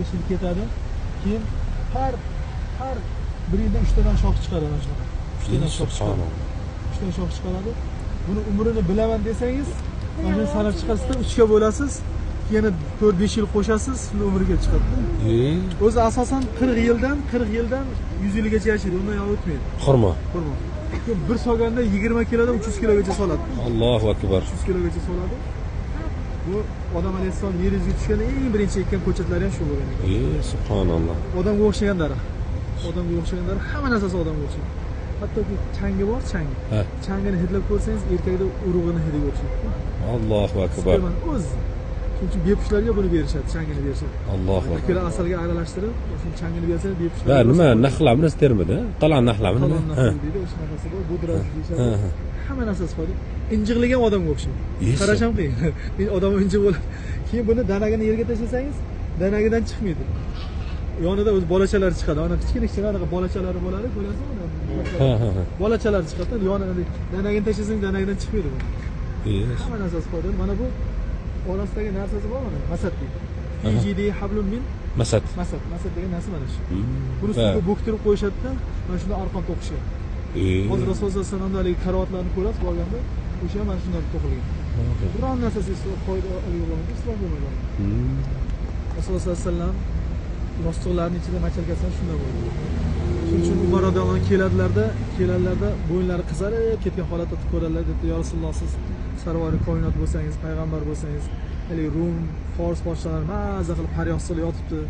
5 yil ketadi. Keyin har bir yilda 3 tadan shox chiqaradi mana shunaqa. 3 tadan shox chiqaradi. 3 tadan shox chiqaradi. Buni umrini bilaman desangiz, mana shuni sanab chiqasizda 3 ga bo'lasiz. Yana 4-5 yil qo'shasiz, shunda umriga chiqadi. O'zi asosan 40 yildan 100 yilgacha yashaydi, undan ham o'tmaydi. Xurmo. Xurmo. Bir solganda 20 kilodan 300 kilogacha soladi. Allohu akbar. 300 kilogacha soladi. Bu odam alayhissalom yer yuziga tushganda eng birinchi ekkan ko'chatlari ham shu bo'lgan ekan. Subhanalloh. Odamga o'xshagan daraxt. Odamga o'xshagan daraxt, hamma narsasi odamga o'xshaydi. Hattoki changi bor, changi. Changini hidlab ko'rsangiz, erkakda urug'ini hidiga o'xshaydi. Allohu akbar. O'zi. Shuning uchun bepushtlarga buni berishadi, changini berishadi. Allohu akbar. Ikkala asalga aralashtirib, o'sha changini bersangiz bepushtlar. Va nima, naxlami termida? Talan naxlami nima? Ha. Deydi, o'sha narsasi bor, budra deyishadi. Hamma narsasi foyda. Injiqligi ham odamga o'xshaydi. Qarash ham qiyin. Odam injiq bo'ladi. Keyin buni danagini yerga tashlasangiz, danagidan chiqmaydi. Yonida o'z bolachalari chiqadi. Ana kichkina anaqa bolachalari bo'ladi, ko'rasizmi? Ha. Bolachalari chiqadi, yonida danagini tashlasangiz danagidan chiqmaydi bu. Hamma narsasi foyda. Mana bu orasidagi narsasi bor mana, masad deydi. Fijidi hablum min masad. Masad, masad degan narsa mana shu. Buni suvga bo'ktirib qo'yishadi-da, mana shunda arqon to'qishadi. Hozir Rasululloh sollallohu alayhi vasallam haligi karavotlarni ko'rasiz borganda, o'sha ham mana shundan to'qilgan. Biron narsasi foyda olgan, islom bo'lmagan. Rasululloh sollallohu alayhi vasallam yostiqlarning ichida machalkasi ham shundan bo'lgan. Shuning uchun Umar radhiyallohu anhu keladilarda bo'yinlari qizarib ketgan holatda ko'radilar, dedi: "Ya Rasululloh, siz sarvari koinot bo'lsangiz, payg'ambar bo'lsangiz, haligi Rum, Fors podsholari maza qilib har yostiqda yotibdi.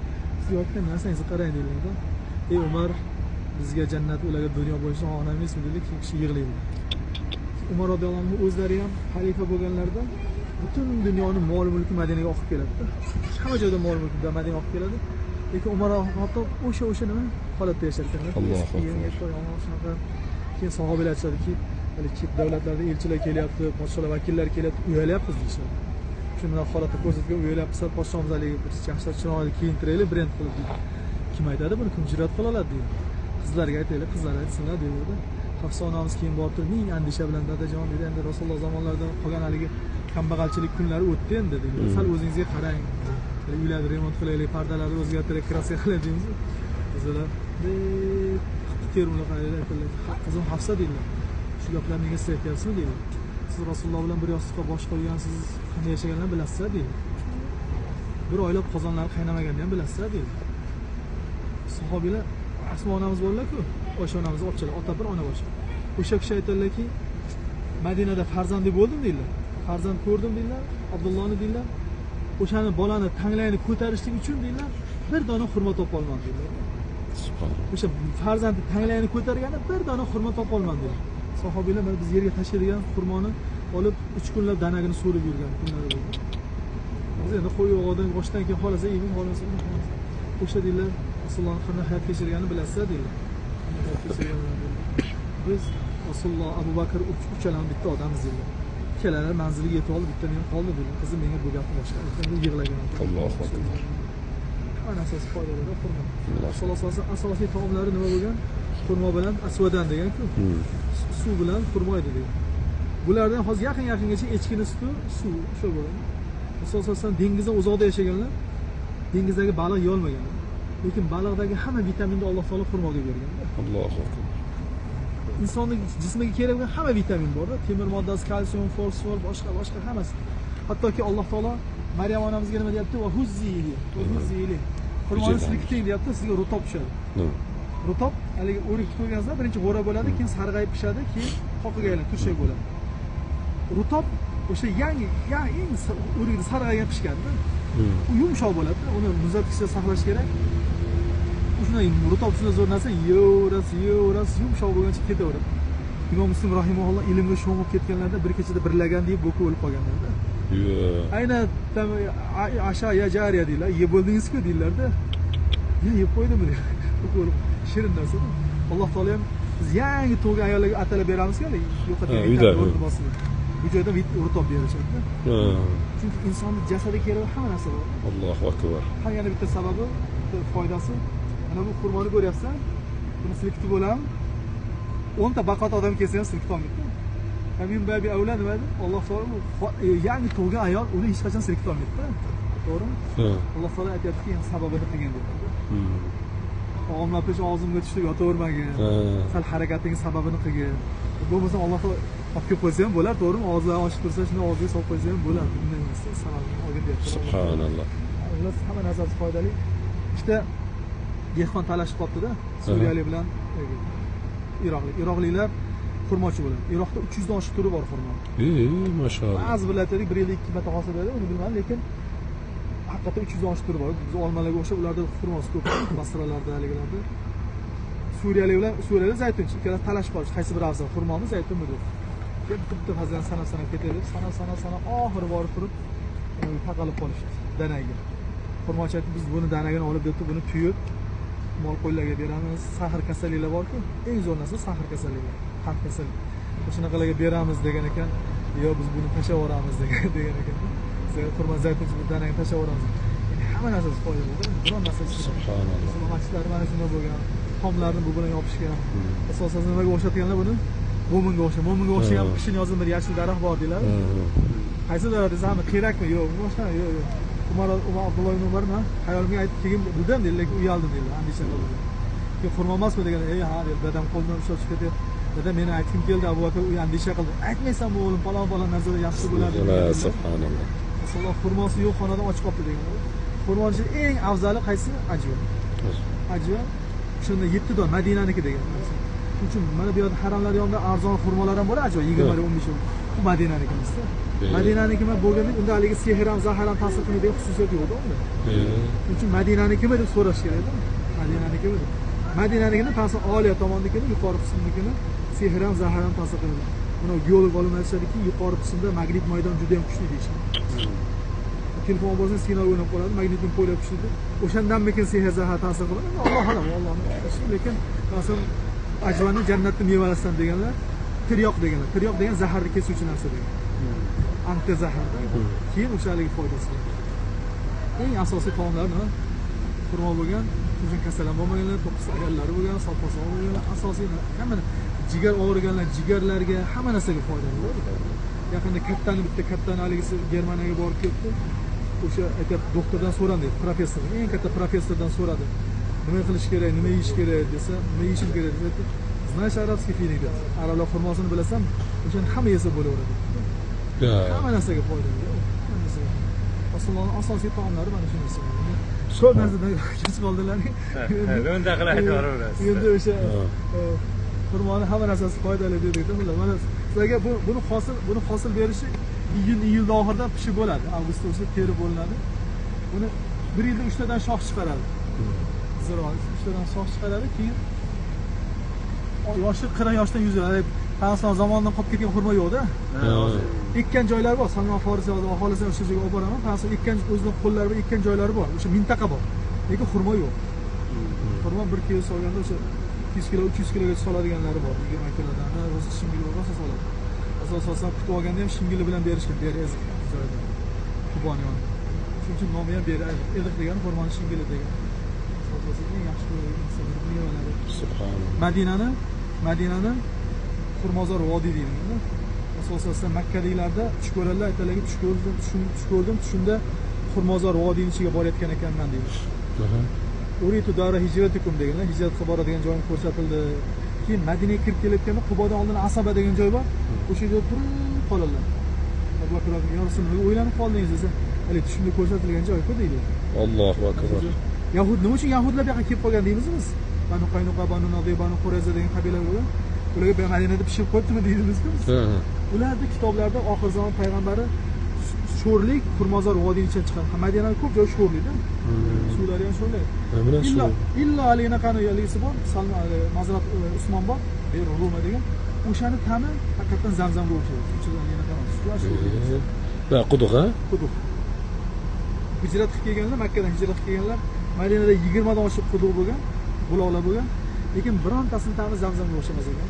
Siz yotgan narsangizni qarang" deydilar. "Ey Umar, bizga jannat, ularga dunyo bo'lishini xohlamaysizmi?" dedi. Keyin kishi yig'laydi. Umar radhiyallohu anhu o'zlari ham xalifa bo'lganlarida butun dunyoni mol mulki Madinaga oqib keladi. Hamma joyda mol mulki Madinaga oqib keladi. Lekin Umar Xattob o'sha nima holatda yashar ekanlar. Allohu akbar. Keyin sahobalar aytishadiki, hali chet davlatlarda elchilar kelyapti, podsholar vakillari kelyapti, uyalyapmiz deyishadi. Shu bunaqa holatda ko'rsatgan uyalyapmiz, podshomiz haligi bir yaxshilab chiroyli kiyintiraylik, brend qilib deydi. Kim aytadi buni, kim jur'at qila oladi deydi. Qizlarga aytaylik, qizlar aytsinlar deydi. Hafsa onamiz keyin borib turib, ming andisha bilan dadajon dedi, endi Rasululloh zamonlarida qolgan haligi kambag'alchilik kunlari o'tdi endi deydi. Sal o'zingizga qarang. Uylarni remont qilaylik, pardalarni o'zgartiraylik, kraska qilaylik deymiz. Qizlar deb termulib qaraydi, aytadilar: "Qizim Hafsa" deydilar. "Shu gaplarni nega siz aytyapsizmi?" deydi. "Siz Rasululloh bilan bir yostiqqa bosh qo'ygansiz, qanday yashaganlarni bilasizlar" deydi. "Bir oylab qozonlari qaynamaganini ham bilasizlar" deydi. Sahobiylar Asmo onamiz borlar-ku, Oysha onamiz opchalar, ota bir, ona boshqa. O'sha kishi aytadilarki, Madinada farzandli bo'ldim deydilar. Farzand ko'rdim deydilar, Abdullohni deydilar. O'shani bolani tanglayini ko'tarishlik uchun deydilar, bir dona xurmo topa olmadim deydilar. Subhanalloh. O'sha farzandni tanglayini ko'targanda bir dona xurmo topa olmadim deydilar. Sahobiylar mana biz yerga tashlaydigan xurmoni olib 3 kunlab danagini so'rib yurgan kunlari bo'ldi. Biz endi qo'y yo'g'odan boshdan keyin xolasa yeymiz, xolasa yeymiz. O'sha deydilar, Rasulullohning qanday hayot kechirganini bilasizlar deydilar. Biz Rasululloh, Abu Bakr uchalamiz bitta odammiz deydilar. Ikkalalari manziliga yetib oldi, bitta men qoldi deydilar. Qizim menga bu gapni boshqa aytganda yig'lagan. Allohu akbar. Hamma narsasi foydali xurmo. Rasululloh sollallohu alayhi vasallam asosiy taomlari nima bo'lgan? Xurmo bilan asvadan degan-ku. Suv bilan xurmo edi degan. Bulardan hozir yaqin-yaqingacha echkini suti, suv o'sha bo'lgan. Rasululloh sollallohu alayhi vasallam dengizdan uzoqda yashaganlar, dengizdagi baliq yeya olmaganlar. Lekin baliqdagi hamma vitaminni Alloh taolo xurmoga bergan. Allohu akbar. Insonning jismiga kerak bo'lgan hamma vitamin bor-da, temir moddasi, kalsium, fosfor, boshqa hammasi. Hattoki Alloh taolo Maryam onamizga nima deyapti? Va huzzi deyapti. Xurmoni silkiting deyapti, sizga rutob tushadi. Rutob haligi o'rik qo'yganingizda birinchi g'o'ra bo'ladi, keyin sarg'ayib pishadi, keyin qoqiga aylanib turshak bo'ladi. Rutob o'sha yangi, eng o'rikni sarg'aygan pishganda, u yumshoq bo'ladi. Uni muzlatgichda saqlash kerak. Shunday rutob shunday zo'r narsa, yeyaverasiz, yumshoq bo'lgancha ketaveradi. Imom Muslim rahimahulloh ilmga sho'ng'ib ketganlarida bir kechada bir lagan deb bo'kib o'lib qolganlarda. Aynan asha ya jariya deydilar, yeb bo'ldingiz-ku deydilarda. Ya yeb qo'ydimmi deydi. Shirin narsa. Alloh taolo ham biz yangi tug'ilgan ayollarga atalab beramizku, yo'qotgan bu joyda rutob berishadi. Chunki insonning jasadiga kerak hamma narsa bor. Allohu akbar. Ha, yana bitta sababi, bitta foydasi. Mana bu xurmoni ko'ryapsan, buni silkitib bo'ladimi? 10 ta baqat odam kelsa ham silkita olmaydi. Min babi avla nima edi? Alloh taolo yangi tug'ilgan ayol uni hech qachon silkita olmaydi. To'g'rimi? Alloh taolo aytyaptiki, sababini qilgin deyapti. Taomlar pish og'zimga tushdi, yotavermagin. Sal harakating sababini qilgin. Bo'lmasa Alloh taolo olib kelib qo'ysa ham bo'lar, to'g'rimi? Og'izlarni ochib tursa, shuni og'ziga solib qo'ysa ham bo'ladi. Bunday emas, sababini olgin deyapti. Subhanalloh. Ular hamma narsasi foydali. Ikkita dehqon talashib qolibdi-da, Suriyalik bilan Iroqlik. Iroqliklar xurmochi bo'ladi. Iroqda 300 dan oshiq turi bor xurmo. Maşallah. Ba'zi bir aytadi, bir yilda 2 marta hosil beradi, uni bilmadim, lekin haqiqatda 300 dan oshiq turi bor. Biz olmalarga o'xshab ularda xurmosi ko'p, Basralarda, haligilarda. Suriyalik bilan Suriyalik zaytunchi, ikkalasi talashib qolishdi. Qaysi biri afzal, xurmomi, zaytunmi deb. Bitta fazlan sanab-sanab ketadi, sanab oxiri borib turib taqalib qolishdi danaga. Xurmochi aytdi, biz buni danagini olib debdi, buni tuyib mol qo'ylarga beramiz. Sahr kasalliklar bor-ku, eng zo'r narsa sahr kasalliklar, qand kasallik. O'shanaqalarga beramiz degan ekan, yo biz buni tashlab yuboramiz degan ekan. Xurmo zaytun danagini tashlab yuboramiz. Ya'ni hamma narsasi foydali, biron narsa. Subhanalloh. Masjidlar mana shunday bo'lgan, tomlarni bu bilan yopishgan. Asosan nimaga o'xshatganlar buni? Mo'minga o'xshagan. Mo'minga o'xshagan qishin yozin bir yashil daraxt bor deyiladi. Qaysi daraxt desam, terakmi? Yo'q, unga o'xshagan, yo'q, yo'q. Umar Abdulloh ibn Umar man hayolimga aytib keyin bildim dedi, lekin uyaldim dedi, andisha qildim. Keyin xurmo emasmi degan, ey ha dedi, dadam qo'limdan ushlab chiqib ketdi. Dadam meni aytgim keldi, Abu Bakr u andisha qildi. Aytmaysan bu o'g'lim, falon falon narsalar yaxshi bo'ladi. Subhanalloh. Rasululloh xurmosi yo'q xonadan ochib qoldi degan. Xurmoning eng afzali qaysi? Ajva. Ajva o'shanda 7 don Madinaniki degan. Shuning uchun mana bu yerda haramlar yonida arzon xurmolar ham bor, ajva 20 15 Bu Madinaniki emas-da. Madinanikimi bo'lganda unda haligi sehr ham zahar ham ta'sir qilmaydigan xususiyat yo'q-da unda. Shuning uchun Madinanikimi deb so'rash kerak-da. Madinanikimi deb. Madinanikini past oliya tomonnikini, yuqori qismnikini sehr ham zahar ham ta'sir qiladi. Buni geolog olimlar aytishadiki, yuqori qismda magnit maydon juda ham kuchli deyishadi. Telefon bo'lsa signal o'ynab qoladi, magnitni po'lab kuchli. O'shandanmikin sehr zahar ta'sir qiladi? Alloh alam, Allohning ishi, lekin masalan ajvani jannatning mevalasidan deganlar, tiryoq deganlar. Tiryoq degan zaharni kesuvchi narsa degan. Anti zahar. Keyin o'shaligi foydasi bor. Eng asosiy taomlar nima? Xurmo bo'lgan, o'sha kasal ham bo'lmaganlar, to'qis ayollari bo'lgan, soppa-sog' bo'lganlar, asosiy hamma jigar og'riganlar, jigarlarga hamma narsaga foydali. Yaqinda kattani bitta kattani haligisi Germaniyaga borib kelibdi. O'sha aytyapti, doktordan so'radim deydi, professor, eng katta professordan so'radi. Nima qilish kerak, nima yeyish kerak desa, nima yeyishim kerak desa, "Знаешь арабский финик" dedi. Arablar xurmosini bilasan, o'shani hamma yesa bo'laveradi. Hamma narsaga foydali. Hamma narsaga. Rasulullohning asosiy taomlari mana shu narsa. Ko'p narsadan kech qoldilar. Unda qilib aytaverasiz. Endi o'sha xurmoni hamma narsasi foydali dedik-da. Mana sizlarga buni hosil berishi iyun iyulda oxirida pishib bo'ladi. Avgustda o'sha teri bo'linadi. Buni bir yilda 3 tadan shox chiqaradi. Ziroat 3 tadan shox chiqaradi, keyin yoshi 40 yoshdan 100 yil. Payg'ambar zamonidan qolib ketgan xurmo yo'q-da. Ekkan joylari bor. Salmon Farisi hozir xohlasam o'sha joyga olib boraman. Payg'ambar ekkan o'zining qo'llari bilan ekkan joylari bor. O'sha mintaqa bor. Lekin xurmo yo'q. Xurmo 1 kilo solganda o'sha 200 kilo, 300 kilogacha soladiganlari bor. 20 kilodan, rosa shingili rosa soladi. Asosan kutib olganda ham shingili bilan berishgan, beri eziq joyida. Quboni yonida. Shuning uchun nomi ham beri eziq degan, xurmoni shingili degan. Asosan eng yaxshi ko'radigan insonlar mevalari. Subhanalloh. Madinani Xurmozor vodiy deyiladi. Asosan Makkaliklarda tush ko'radilar, aytadilarki, tush ko'rdim, tushimda Xurmozor vodiyning ichiga borayotgan ekanman deydi. Uritu dara hijratikum deganlar, hijrat qilib boradigan joyim ko'rsatildi. Keyin Madinaga kirib kelayotganda Qubodan oldin Asaba degan joy bor. O'sha yerda turib qoladilar. Abu Bakr ya Rasululloh, o'ylanib qoldingiz desa, hali tushimda ko'rsatilgan joy-ku deydi. Allohu akbar. Yahud nima uchun yahudlar bu yoqqa kelib qolgan deymiz biz? Banu Qaynuqa, Banu Nadir, Banu Qurayza degan qabilalar bo'lgan. Ularga Madinada pishirib qo'yibdimi deymiz-ku biz. Ularda kitoblarda oxir zamon payg'ambari sho'rlik Xurmozor vodiyning ichidan chiqqan. Madinada ko'p joy sho'rlikda. Suvlari ham sho'rlik. Illo haligini haligisi bor, Salmon Mazrat Usmon bor, Ber Ruma degan. O'shani ta'mi haqiqatan Zamzamga o'xshaydi. Va quduq, ha? Quduq. Hijrat qilib kelganlar, Makkadan hijrat qilib kelganlar, Madinada 20 dan oshiq quduq bo'lgan, buloqlar bo'lgan. Lekin birontasini ta'mi Zamzamga o'xshamas ekan.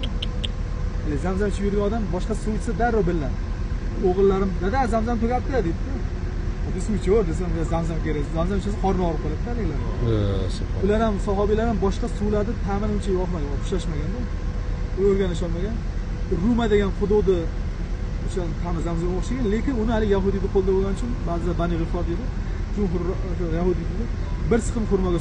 Zamzam ichib yurgan odam boshqa suv ichsa darrov bilinadi. O'g'illarim, "Dada, Zamzam tugabdi" deydi. Hadi suv ichaver desam, Zamzam kerak. Zamzam ichsa qorni og'rib qoladi-da ular. Ular ham, sahobiylar ham boshqa suvlarni ta'mini uncha yoqmagan, xushlashmaganda. O'rganisholmagan. Ruma degan quduqni o'sha ta'mi Zamzamga o'xshagan, lekin uni hali yahudiyning qo'lida bo'lgani uchun ba'zilar Bani G'iffor deydi. Shu yahudiy bir siqim xurmoga.